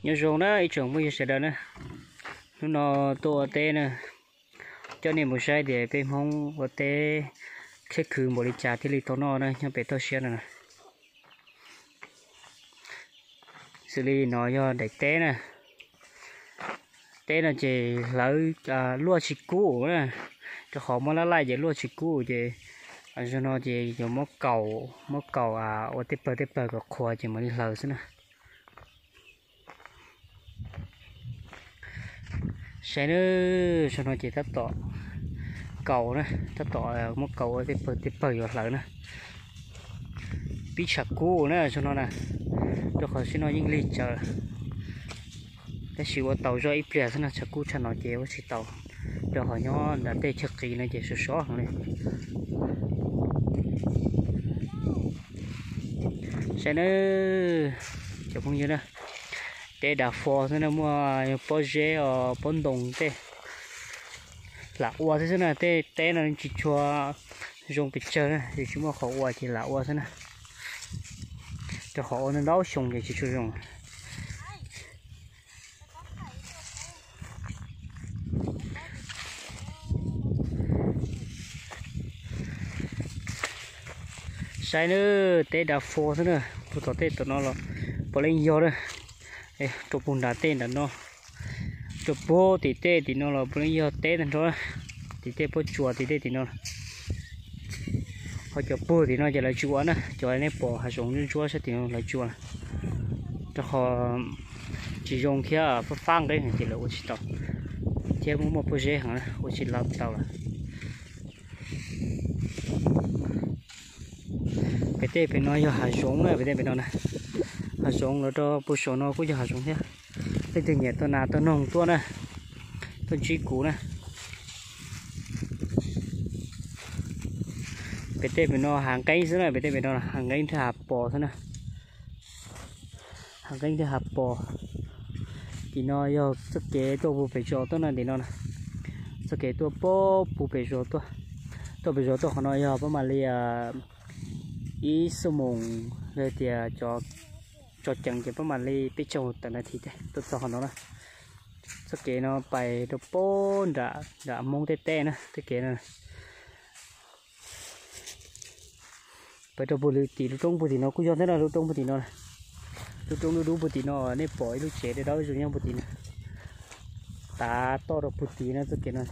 Nyob zoo na ib tsoom phooj ywg sawv daws na, hnub no tuaj ua teb na, coj nej mus saib tias peb Hmoob ua teb kheb khwv npaum li cas thiaj li tau noj na nyob pem toj siab no na. Xws li no yog daim teb na, teb no ces hlawv luaj tsis kub na, rau qhov muab lab laij ces luaj tsis kub ces zaum no ces yuav muab kaum, muab kaum ua tej pawg tej pawg kom qhuav ces mam li hlawv xwb na. Saib nawb, zaum no ces tab tom kaum na, tab tom muab kaum ua tej pawg tej pawg yuav hlawv na. Pib tshav kub na zaum no na, rau qhov zaum no yeej lig tsawv, tab sis ua tau zoj ib pliag xwb na, tshav kub tshaj no ces ua tsis tau, rau qhov nyob nram tej chaw qis no ces sov sov heev li. Saib nawb cov phooj ywg na, teb dav fo xwb na, muaj pob zeb os pob ntoo tej, lam ua thiab xwb na, tej teb no tsis tshua zoo pes tsawg na, tsis muaj qhov ua ces lam ua xwb na, rau qhov ua ntau xyoo ces tsis tshua zoo. Saib nawb, teb dav fo xwb na, puag tom tej tom no los puav leej yog na, rau puag nram tej nram no, rau puag tim tej tim no los puav leej yog teb tag nrho, tim tej pob tsuas tim tej tim no. Ho cov puag tim no ces lawv tsis ua na, cov nej pom hav zoov ntsuab ntsuab sab tim no lawv tsis ua, rau qhov tsis zoo thiab fab fab nqeeb heev ces lawv ua tsis tau, thiab muaj muaj pob zeb heev na ua tsis tau lawm. Pem tej pem no yog hav zoov na, pem tej pem no na, hav zoov los rau puag saum no kuj yog hav zoov thiab. Leej twg nyiam tau nas tau noog tuaj na, tuaj ntsib kuv na. Pem tej pem no hav nqeeb xwb na, pem tej pem no hav nqeeb thiab hav pos xwb na. Hav nqeeb thiab hav pos. Tim no yog txoj kev tuaj puag pem zos tuaj na tim no. Txoj kev tuaj puag pem zos tuaj, tuaj pem zos tuaj qhov no yog pab mam li ib xuab moos, yog tias cov tso ceev ces pab mam li peb caug tawm nas this tej tuaj txog qhov no na. Txoj kev no pais rau puag nram nram Hmoob tej teb na, tej kev no. Pais rau puag tim lub roob puag tim no kuj yog thiab no, lub roob puag tim no, lub roob dub dub puag tim no, nej pom ib lub tsev dawb dawb zoo nyob puag tim no. Tav toj rau puag tim no, txoj kev no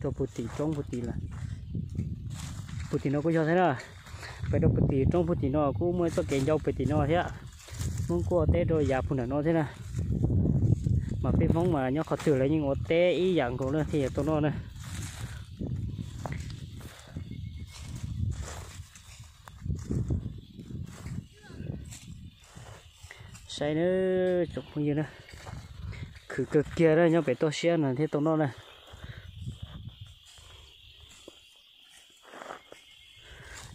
rau puag tim roob puag tim lawm. Puag tim no kuj yog thiab na. Pais rau puag tim roob puag tim no kuj muaj txoj kev ncau pem tim no thiab. Hmoob kuj ua teb rau yav puag nram no thiab na. Mas peb Hmoob mas nyob qhov twg lawv yeej ua teb ib yam nkaus na thiaj yuav tau noj na. Saib nawb tsoom phooj ywg na, khwv kawg kiag na, nyob pem toj siab no thiaj tau noj na.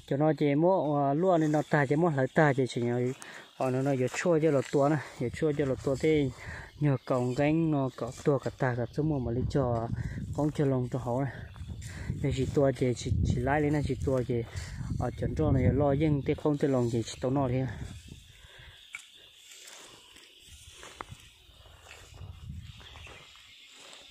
Cov no ces muab ua luaj li no tag ces muab hlawv tag ces tseem, o no no yuav tshuaj coj los tua na, yuav tshuaj coj los tua tej nyuag kaus nqeeb no kom tuag kom tag kom txhob muaj mam li cog qoob cog loo rau hauv na. Yog tsis tua ces tsis laib li na, tsis tua ces cov nroj no yuav loj yeej tej qoob tej loo ces tsis tau noj thiab.